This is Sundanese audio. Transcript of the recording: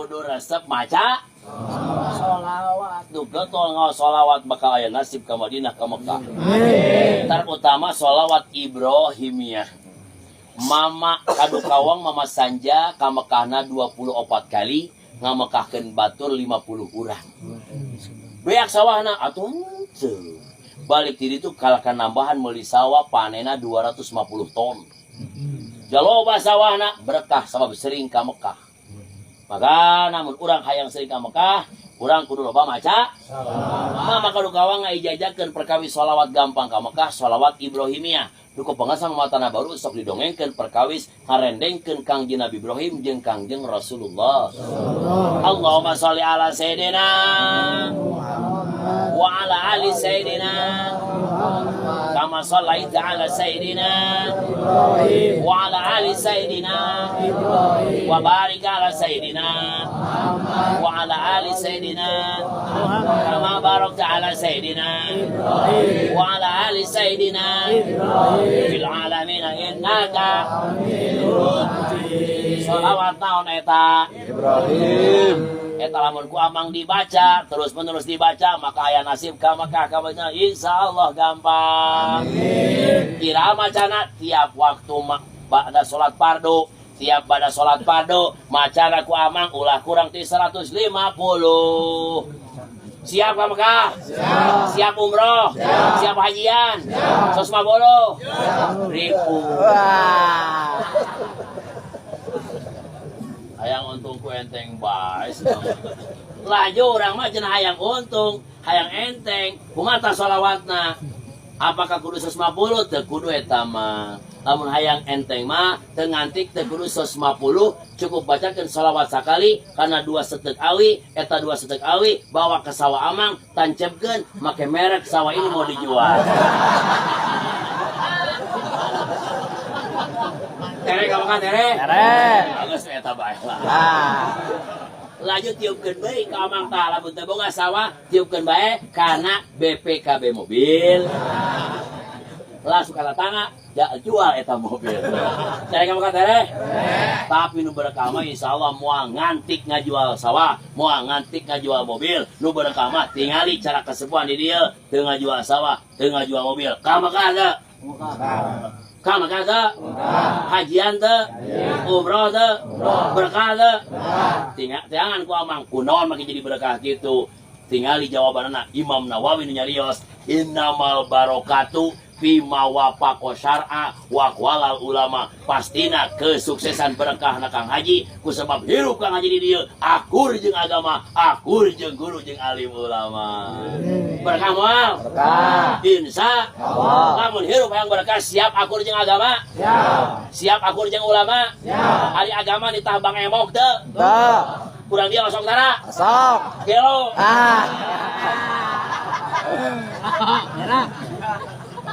Kudu resep maca sholawat. Duga tol ngaos sholawat bakal aya nasib ka Madinah ka Mekah. Terutama sholawat Ibrahimiyah. Mama Kadukawang Mama Sanja ka Mekahna 24 kali ngamekahkeun batur 50 urang. Beak sawahna atuh henteu. Balik ti ditu kalahkan nambahan meuli sawah panena 250 ton. Jaloba sawahna berkah sabab sering ka Mekah. Maka namun urang hayang sering ka Mekah, urang kudu loba maca. Mama Kadukawang ngaijajakeun perkawis sholawat gampang ka Mekah, sholawat Ibrahimiyah. Duka pengasang matana baru sok didongengkeun perkawis ngarendengkeun Kangjeng Nabi Ibrahim jeung Kangjeng Rasulullah. Allahumma sholli ala sayyidina wa ala ali sayyidina kama shallaita ala sayyidina wa ala ali sayyidina wa barik ala sayyidina wa ala ali sayyidina kama barakta ala sayyidina wa ala ali sayyidina fil alamin innaka sholawat naon eta Ibrahim. Eta lamun ku amang dibaca terus menerus dibaca maka aya nasib ka Mekah ka Madinah insyaallah gampang. Kira macana tiap waktu ba'da salat fardu, tiap ba'da salat fardu macana ku amang ulah kurang ti 150. Siap ka Mekah? Siap. Siap umroh? Siap. Siap hajian? Siap. 150 ribu. Wah. Hayang untung ku enteng bae. Laju urang mah cenah hayang untung, hayang enteng, kumaha sholawatna? Apakah kudu 150? Teu kudu eta mah. Lamun hayang enteng mah teu ngantik teu kudu 150, cukup bacakeun sholawat sakali karena 2 setek awi, eta 2 setek awi bawa ke sawah amang, tancapkeun make merek sawah ini mau dijual. Tere ka makan tere? Tere. Bagus eta bae lah. Ah. Lanjut tiupkeun bae ka amang tah lamun teu boga sawah tiupkeun bae kana BPKB mobil. Langsung kata tangga, ya jual eta mobil. Tere ka makan tere? Tapi nu berkah mah insyaallah moal ngantik ngajual sawah, moal ngantik ngajual mobil. Nu berkah mah tingali cara kesepuhan di dieu, teu ngajual sawah, teu ngajual mobil. Ka Mekah teu? Ka Mekah teu? Hajian teu? Umroh teu? Berkah teu? Tinggal jangan ku amang kunaon make jadi berkah kitu. Tingali jawabanna Imam Nawawi nu nyarios, innamal barokatu fima wafaqa syar'a wa qawalal ulama. Pastina kesuksesan berkah na Kang Haji ku sebab hirup Kang Haji di dieu akur jeung agama, akur jeung guru jeung alim ulama. Berkah moal? Berkah. Insya Allah. Lamun hirup hayang berkah siap akur jeung agama? Siap. Siap akur jeung ulama? Siap. Ari agama ditah Bang Emok teu? Teu. Kurang dia masuk tara? Masuk. Gelo. Ah.